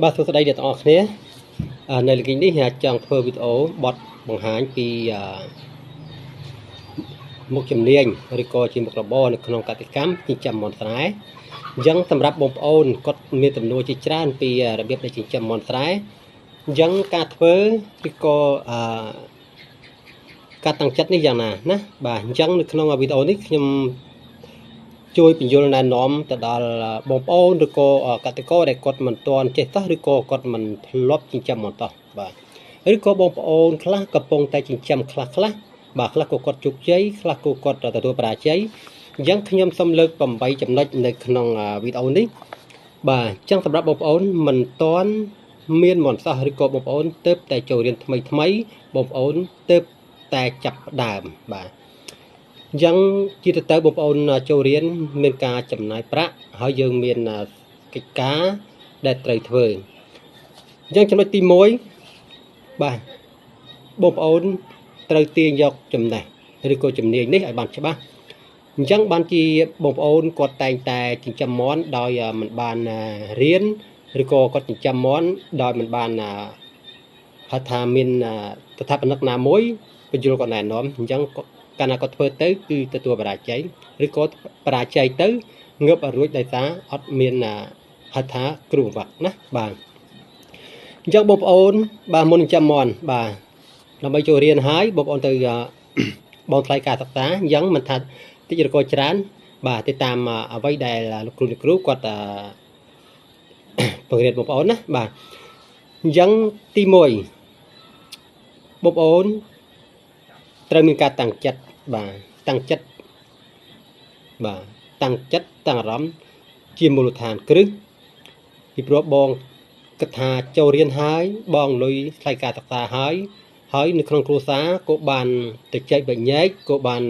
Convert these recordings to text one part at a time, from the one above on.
បាទសួស្តីអ្នកទាំងអស់គ្នានៅលើនេះចង់ធ្វើវីដេអូបទបង្ហាញពីមុខជំនាញឬក៏ជាមុខរបរនៅក្នុងកសិកម្មចិញ្ចឹមមាន់ស្រែអញ្ចឹងសម្រាប់បងប្អូនគាត់មានទំនួលជាច្រើនពីរបៀបដែលចិញ្ចឹមមាន់ស្រែអញ្ចឹងការធ្វើឬក៏ការតាំងចិត្តនេះយ៉ាងណាណាបាទអញ្ចឹងនៅក្នុងវីដេអូនេះខ្ញុំជួយបញ្យល់ណែនាំទៅដល់បងប្អូនឬក៏កសិករដែលគាត់មិនទាន់ចេះតោះឬក៏គាត់មិនធ្លាប់ចិញ្ចឹមមាន់តោះបាទឬក៏បងប្អូនខ្លះកំពុងតែចិញ្ចឹមខ្លះខ្លះបាទខ្លះក៏គាត់ជោគជ័យខ្លះក៏គាត់ទទួលបរាជ័យអញ្ចឹងខ្ញុំសូមលើក8ចំណុចនៅក្នុងវីដេអូនេះបាទអញ្ចឹងសម្រាប់បងប្អូនមិនទាន់មានមាន់សោះឬក៏បងប្អូនទើបតែចូលរៀនថ្មីថ្មីបងប្អូនទើបតែចាប់ផ្ដើមបាទអញ្ចឹងជាទៅបងប្អូនចូលរៀនមានការចំណាយប្រាក់ហើយយើងមានកិច្ចការដែលត្រូវធ្វើអញ្ចឹងចំណុចទី1បាទបងប្អូនត្រូវទាញយកចំណេះឬក៏ជំនាញនេះឲ្យបានច្បាស់អញ្ចឹងបានជាបងប្អូនគាត់តែងតែចិញ្ចឹមមាន់ដោយមិនបានរៀនឬក៏គាត់ចិញ្ចឹមមាន់ដោយមិនបានហៅថាមានស្ថាបនិកណាមួយបញ្យល់គាត់ណែនាំអញ្ចឹងកាលណាគាត់ធ្វើទៅគឺទទួលបរាជ័យឬក៏បរាជ័យទៅងើបឲ្យរួចដោយសារអត់មានហៅថាគ្រូបង្វឹកណាបាទអញ្ចឹងបងប្អូនបាទមុនចិញ្ចឹមមាន់បាទដើម្បីចូលរៀនហើយបងប្អូនទៅបងថ្លៃការសិក្សាអញ្ចឹងមិនថាតិចឬក៏ច្រើនបាទទៅតាមអ្វីដែលលោកគ្រូអ្នកគ្រូគាត់បង្រៀនបងប្អូនណាបាទអញ្ចឹងទី1បងប្អូនត្រូវមានការតាំងចិត្តបាទតាំងចិត្តបាទតាំងចិត្តតាំងអារម្មណ៍ជាមូលដ្ឋានគ្រឹះពីព្រោះបងគិតថាចូលរៀនហើយបងលុយថ្លៃការសិក្សាហើយហើយនៅក្នុងគ្រួសារក៏បានទៅចែកបែកញែកក៏បាន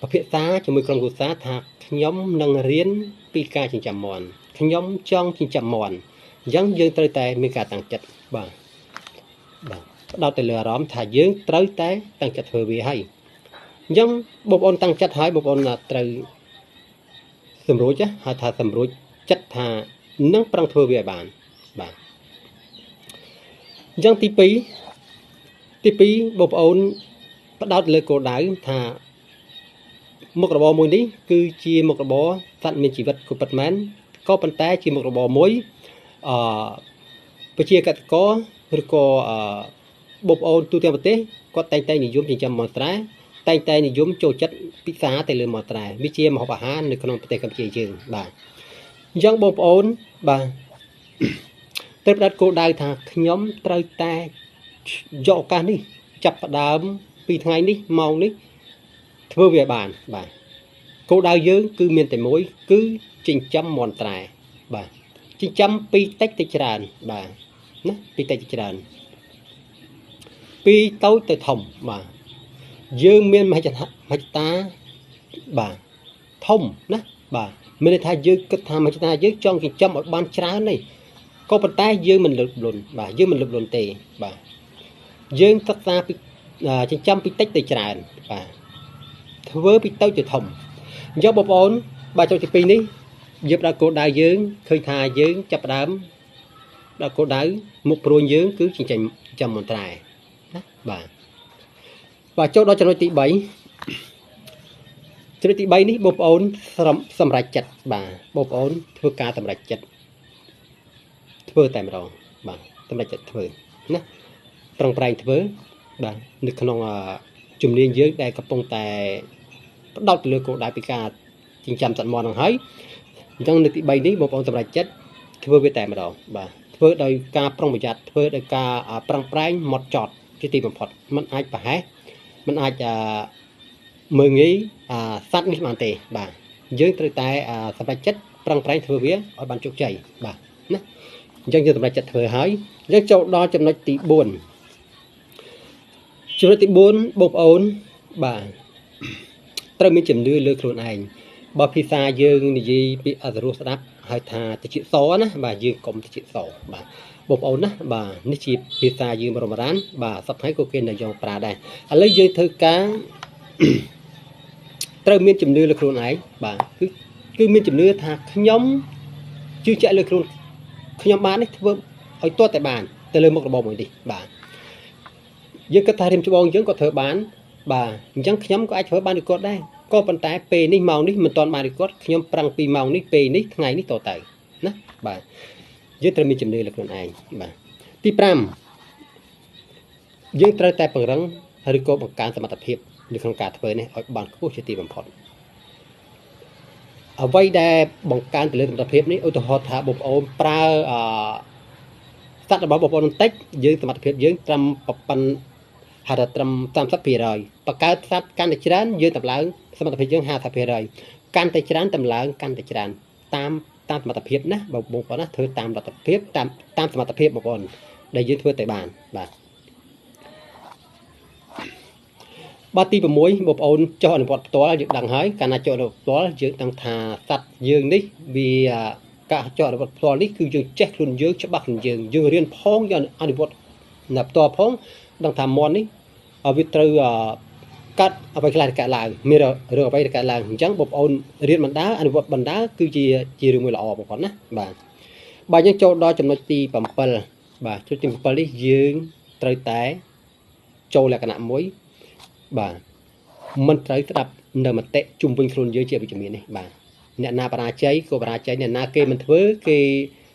ពិភាក្សាជាមួយក្រុមគ្រួសារថាខ្ញុំនឹងរៀនពីការចិញ្ចឹមមាន់ខ្ញុំចង់ចិញ្ចឹមមាន់អញ្ចឹងយើងត្រូវតែមានការតាំងចិត្តបាទបាទផ្ដោតទៅលើអារម្មណ៍ថាយើងត្រូវតែតាំងចិត្តធ្វើវាហើយអញ្ចឹងបងប្អូនតាំងចិត្តហើយបងប្អូនត្រូវសម្រួចហៅថាសម្រួចចិត្តថានឹងប្រឹងធ្វើវាឲ្យបានបាទអញ្ចឹងទី2បងប្អូនផ្ដោតលើគោលដៅថាមុខរបរមួយនេះគឺជាមុខរបរសត្វមានជីវិតក៏ពិតមែនក៏ប៉ុន្តែជាមុខរបរមួយប្រជាកសិករឬក៏បងប្អូនទូទាំងប្រទេសគាត់តែងតែនិយមចិញ្ចឹមមាន់ស្រែតែងតែនិយមចូលចិត្តពិសាទៅលើមាន់ស្រែវាជាម្ហូបអាហារនៅក្នុងប្រទេសកម្ពុជាយើងបាទអញ្ចឹងបងប្អូនបាទត្រូវផ្ដោតគោលដៅថាខ្ញុំត្រូវតែយកឱកាសនេះចាប់ផ្ដើមពីថ្ងៃនេះម៉ោងនេះធ្វើវាបានបាទគោលដៅយើងគឺមានតែមួយគឺចិញ្ចឹមមាន់ស្រែបាទចិញ្ចឹមពីតិចទៅច្រើនបាទណាពីតិចទៅច្រើនពីតូចទៅធំបាទយើងមានមហិច្ឆតាបាទធំណាបាទមានន័យថាយើងគិតថាមហិច្ឆតាយើងចង់ចិញ្ចឹមឲ្យបានច្រើននេះក៏ប៉ុន្តែយើងមិនលើកលុនបាទយើងមិនលើកលុនទេបាទយើងសិក្សាពីចិញ្ចឹមពីតិចទៅច្រើនបាទធ្វើពីតូចទៅធំអញ្ចឹងបងប្អូនបាទចូលទី2នេះយើងផ្ដោតគោលដៅយើងឃើញថាយើងចាប់ផ្ដើមដល់គោលដៅមុខព្រួញយើងគឺចិញ្ចឹមមាន់ស្រែណាបាទបាទចូលដល់ចំណុចទី3ចំណុចទី3នេះបងប្អូនសម្រេចចិត្តបាទបងប្អូនធ្វើការសម្រេចចិត្តធ្វើតែម្ដងបាទសម្រេចចិត្តធ្វើណាប្រឹងប្រែងធ្វើបាទនៅក្នុងជំនាញយើងដែលកំពុងតែផ្ដោតទៅលើគោលដៅពីការចិញ្ចឹមសត្វមាន់ហ្នឹងហើយអញ្ចឹងនៅទី3នេះបងប្អូនសម្រេចចិត្តធ្វើវាតែម្ដងបាទធ្វើដោយការប្រុងប្រយ័ត្នធ្វើដោយការប្រឹងប្រែងម៉ត់ចត់ជាទីបំផុតมันអាចប្រហែសมันអាចមើងងាយសត្វនេះបានទេបាទយើងត្រូវតែសម្រេចចិត្តប្រឹងប្រែងធ្វើវាឲ្យបានជោគជ័យបាទណាអញ្ចឹងយើងសម្រេចចិត្តធ្វើហើយអញ្ចឹងចូលដល់ចំណុចទី4ចំណុចទី4បងប្អូនបាទត្រូវមានជំនឿលើខ្លួនឯងបើភាសាយើងនិយាយពីអត់រសស្ដាប់ហើយថាតិចសណាបាទយើងកុំតិចសបាទបងប្អូនណាបាទនេះជាភាសាយើងបរមរានបាទសប្តាហ៍ក៏គេនៅយកប្រើដែរឥឡូវយើងធ្វើការត្រូវមានជំនឿលើខ្លួនឯងបាទគឺមានជំនឿថាខ្ញុំជឿជាក់លើខ្លួន ខ្ញុំបាននេះធ្វើឲ្យទាត់តែបានទៅលើមុខរបរមួយនេះបាទយើងគិតថារៀមច្បងយើងក៏ធ្វើបានបាទអញ្ចឹងខ្ញុំក៏អាចធ្វើបានដូចគាត់ដែរក៏ប៉ុន្តែពេលនេះម៉ោងនេះមិនទាន់បានដូចគាត់ខ្ញុំប្រឹងពីម៉ោងនេះពេលនេះថ្ងៃនេះតទៅណាបាទយើងត្រូវមានជំនឿលើខ្លួនឯងបាទទី5យើងត្រូវតែពង្រឹងឬក៏បង្កើនសមត្ថភាពនៅក្នុងការធ្វើនេះឲ្យបានខ្ពស់ជាទីបំផុតអ្វីដែលបង្កើនទៅលើសមត្ថភាពនេះឧទាហរណ៍ថាបងប្អូនប្រើអសត្វរបស់បងប្អូនបន្តិចយើងសមត្ថភាពយើងត្រឹមប៉ុណ្ណហៅថាត្រឹម30%បង្កើតសត្វកាន់តែច្រើនយើងតម្លើងសមត្ថភាពយើង50%កាន់តែច្រើនតម្លើងកាន់តែច្រើនតាមសមត្ថភាពណាបងប្អូនណាធ្វើតាមលទ្ធភាពតាមសមត្ថភាពបងប្អូនដែលយើងធ្វើតែបានបាទបាទទី6បងប្អូនចុះអនុវត្តផ្ទាល់យើងដឹងហើយកាលណាចុះអនុវត្តផ្ទាល់យើងដឹងថាសត្វយើងនេះវាការចុះអនុវត្តផ្ទាល់នេះគឺយើងចេះខ្លួនយើងច្បាស់ខ្លួនយើងយើងរៀនផងយើងអនុវត្តនៅផ្ទាល់ផងដឹងថាមន់នេះវាត្រូវកាត់អ្វីខ្លះកើតឡើងមានរឿងអ្វីកើតឡើងអញ្ចឹងបងប្អូនរៀនបណ្ដាអនុវត្តបណ្ដាគឺជារឿងមួយល្អបងប្អូនណាបាទបាទយើងចូលដល់ចំណុចទី7បាទចំណុចទី7នេះយើងត្រូវតែចូលលក្ខណៈមួយបាទមិនត្រូវស្ដាប់នៅមតិជុំវិញខ្លួនយើងជាវិជ្ជមាននេះបាទអ្នកណាបរាជ័យក៏បរាជ័យអ្នកណាគេមិនធ្វើគេ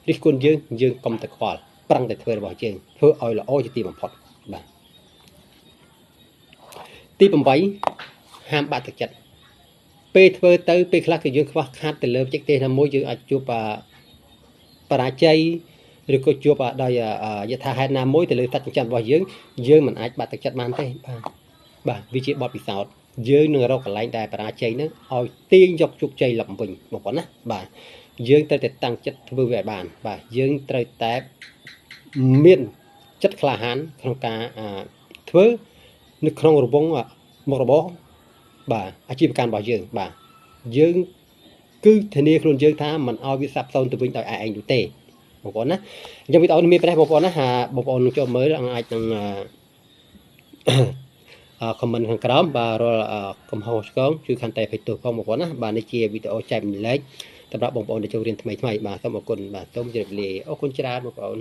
រិះគន់យើងយើងកុំតែខ្វល់ប្រឹងតែធ្វើរបស់យើងធ្វើឲ្យល្អជាទីបំផុតបាទទី8ហាមបាក់ទឹកចិត្តពេលធ្វើទៅពេលខ្លះគឺយើងខ្វះខាតទៅលើបច្ចេកទេសណាមួយយើងអាចជួបបរាជ័យឬក៏ជួបដោយយថាហេតុណាមួយទៅលើសត្វចិញ្ចឹមរបស់យើងយើងមិនអាចបាក់ទឹកចិត្តបានទេបាទបាទវាជាបទពិសោធន៍យើងនឹងរកកន្លែងដែលបរាជ័យនឹងឲ្យទាញយកជោគជ័យឡើងវិញបងប្អូនណាបាទយើងត្រូវតែតាំងចិត្តធ្វើវាឲ្យបានបាទយើងត្រូវតែមានចិត្តក្លាហានក្នុងការធ្វើនៅក្នុងរង្វង់មុខរបរបាទអាជីវកម្មរបស់យើងបាទយើងគឺធានាខ្លួនយើងថាមិនឲ្យវាសាបសូន្យទៅវិញដោយឯងនោះទេបងប្អូនណាអញ្ចឹងវីដេអូនេះមានប្រេះបងប្អូនណាហាបងប្អូននឹងចូលមើលអាចនឹងខមមិនខាងក្រោមបាទរាល់កំហុសឆ្គងជួយខន្តីភ័យទោសផងបងប្អូនណាបាទនេះជាវីដេអូចែកម្លែកសម្រាប់បងប្អូនដែលចូលរៀនថ្មីៗបាទសូមអរគុណបាទសូមជម្រាបលាអរគុណច្រើនបងប្អូន